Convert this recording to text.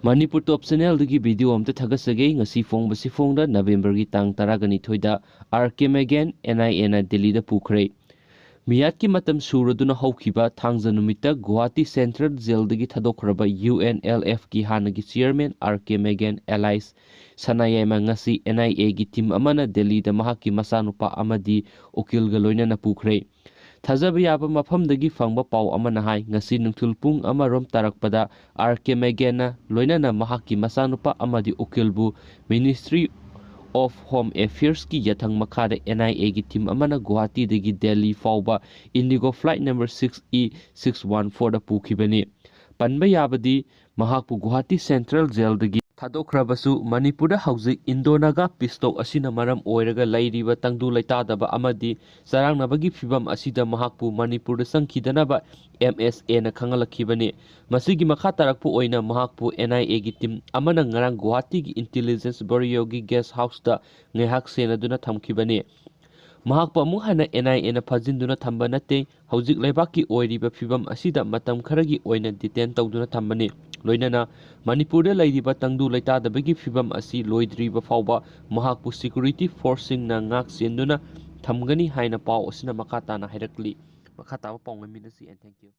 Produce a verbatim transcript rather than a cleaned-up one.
ꯃꯅꯤꯄꯨꯔ ꯇꯣꯞ ꯆꯦꯅꯦꯜꯗꯒꯤ video ꯑꯝꯇ ꯊꯥꯒꯠꯆꯒꯦ꯫ ꯉꯁꯤ ꯐꯣꯡꯕꯁꯤ ꯐꯣꯡꯗ ꯅꯕꯦꯝꯕꯔꯒꯤ ꯇꯥꯡ ꯇꯔꯥꯒ ꯅꯤꯊꯣꯏꯗ ꯑꯥꯔ ꯀꯦ ꯃꯦꯒꯦꯟ ꯑꯦꯟ ꯑꯥꯏ ꯑꯦꯅ ꯗꯦꯜꯂꯤꯗ ꯄꯨꯈ꯭ꯔꯦ꯫ ꯃꯤꯌꯥꯠꯀꯤ ꯃꯇꯝ ꯁꯨꯔꯗꯨꯅ ꯍꯧꯈꯤꯕ ꯊꯥꯡꯖ ꯅꯨꯃꯤꯠꯇ ꯒꯨꯋꯥꯍꯥꯇꯤ ꯁꯦꯟꯇ꯭ꯔꯦꯜ ꯖꯦꯜꯗꯒꯤ ꯊꯥꯗꯣꯛꯈ꯭ꯔꯕ ꯌꯨ ꯑꯦꯟ ꯑꯦꯜ ꯑꯦꯐꯀꯤ ꯍꯥꯟꯅꯒꯤ ꯆꯤꯌꯔꯃꯦꯟ ꯑꯥꯔ ꯀꯦ ꯃꯦꯒꯦꯟ ꯑꯦꯂꯥꯏꯁ ꯁꯅꯥꯌꯥꯏꯃ ꯉꯁꯤ ꯑꯦꯟ ꯑꯥꯏ ꯑꯦꯒꯤ ꯇꯤꯝ ꯑꯃꯅ ꯗꯦꯜꯂꯤꯗ ꯃꯍꯥꯛꯀꯤ ꯃꯆꯥꯅꯨꯄꯥ ꯑꯃꯗꯤ ꯎꯀꯤꯜꯒ ꯂꯣꯏꯅꯅ ꯄꯨꯈ꯭ꯔꯦ꯫ ꯊꯥꯖꯕ ꯌꯥꯕ ꯃꯐꯝꯗꯒꯤ ꯐꯪꯕ ꯄꯥꯎ ꯑꯃꯅ ꯍꯥꯏ, ꯉꯁꯤ ꯅꯨꯡꯊꯤꯜ ꯄꯨꯡ ꯑꯃꯔꯣꯝ ꯇꯥꯔꯛꯄꯗ ꯑꯥꯔ ꯀꯦ ꯃꯦꯒꯦꯟꯅ ꯂꯣꯏꯅꯅ ꯃꯍꯥꯛꯀꯤ ꯃꯆꯥꯅꯨꯄꯥ ꯑꯃꯗꯤ ꯎꯀꯤꯜꯕꯨ Ministry of Home Affairsꯀꯤ ꯌꯥꯊꯪ ꯃꯈꯥꯗ ꯑꯦꯟ ꯑꯥꯏ ꯑꯦꯒꯤ ꯇꯤꯝ ꯑꯃꯅ ꯒꯨꯋꯥꯍꯥꯇꯤꯗꯒꯤ ꯗꯦꯜꯂꯤ ꯐꯥꯎꯕ Indigo flight number six E six one fourꯗ ꯄꯨꯈꯤꯕꯅꯤ꯫ ꯄꯟꯕ ꯌꯥꯕꯗꯤ, ꯃꯍꯥꯛꯄꯨ ꯒꯨꯋꯥꯍꯥꯇꯤ ꯁꯦꯟꯇ꯭ꯔꯦꯜ ꯖꯦꯜꯗꯒꯤ ꯊꯥꯗꯣꯛꯈ꯭ꯔꯕꯁꯨ, ꯃꯅꯤꯄꯨꯔꯗ ꯍꯧꯖꯤꯛ ꯏꯟꯗꯣ ꯅꯥꯒꯥ ꯄꯤꯁ ꯇꯣꯛ ꯑꯁꯤꯅ ꯃꯔꯝ ꯑꯣꯏꯔꯒ ꯂꯩꯔꯤꯕ ꯇꯪꯗꯨ ꯂꯩꯇꯥꯗꯕ ꯑꯃꯗꯤ ꯆꯔꯥꯡꯅꯕꯒꯤ ꯐꯤꯚꯝ ꯑꯁꯤꯗ ꯃꯍꯥꯛꯄꯨ ꯃꯅꯤꯄꯨꯔꯗ ꯆꯪꯈꯤꯗꯅꯕ ꯑꯦꯝ ꯑꯦꯁ ꯑꯦꯅ ꯈꯪꯍꯜꯂꯛꯈꯤꯕꯅꯤ꯫ ꯃꯁꯤꯒꯤ ꯃꯈꯥ ꯇꯥꯔꯛꯄ ꯑꯣꯏꯅ ꯃꯍꯥꯛꯄꯨ ꯑꯦꯟ ꯑꯥꯏ ꯑꯦꯒꯤ ꯇꯤꯝ ꯑꯃꯅ ꯉꯔꯥꯡ ꯒꯨꯋꯥꯍꯥꯇꯤꯒꯤ ꯏꯟꯇꯦꯂꯤꯖꯦꯟꯁ ꯕ꯭ꯌꯨꯔꯣꯒꯤ ꯒꯦꯁ ꯍꯥꯎꯁꯇ ꯉꯥꯏꯍꯥꯛ ꯁꯦꯟꯅꯗꯨꯅ ꯊꯝꯈꯤꯕꯅꯤ꯫ ꯃꯍꯥꯛꯄꯨ ꯑꯃꯨꯛ ꯍꯟꯅ ꯑꯦꯟ ꯑꯥꯏ ꯑꯦꯅ ꯐꯥꯖꯤꯟꯗꯨꯅ ꯊꯝꯕ ꯅꯠꯇꯦ꯫ ꯍꯧꯖꯤꯛ ꯂꯩꯕꯥꯛꯀꯤ ꯑꯣꯏꯔꯤꯕ ꯐꯤꯚꯝ ꯑꯁꯤꯗ ꯃꯇꯝ ꯈꯔꯒꯤ ꯑꯣꯏꯅ ꯗꯤꯇꯦꯟ ꯇꯧꯗꯨꯅ ꯊꯝꯕꯅꯤ꯫ ꯂꯣꯏꯅꯅ ꯃꯅꯤꯄꯨꯔꯗ ꯂꯩꯔꯤꯕ ꯇꯪꯗꯨ ꯂꯩꯇꯥꯗꯕꯒꯤ ꯐꯤꯚꯝ ꯑꯁꯤ ꯂꯣꯏꯗ꯭ꯔꯤꯕ ꯐꯥꯎꯕ ꯃꯍꯥꯛꯄꯨ ꯁꯦꯀ꯭ꯌꯨꯔꯤꯇꯤ ꯐꯣꯔꯁꯁꯤꯡꯅ ꯉꯥꯛ ꯁꯦꯟꯗꯨꯅ ꯊꯝꯒꯅꯤ ꯍꯥꯏꯅ ꯄꯥꯎ ꯑꯁꯤꯅ ꯃꯈꯥ ꯇꯥꯅ ꯍꯥꯏꯔꯛꯂꯤ꯫ ꯃꯈꯥ ꯇꯥꯕ ꯄꯥꯎ ꯉꯥꯏꯃꯤꯟꯅꯁꯤ, and thank you꯫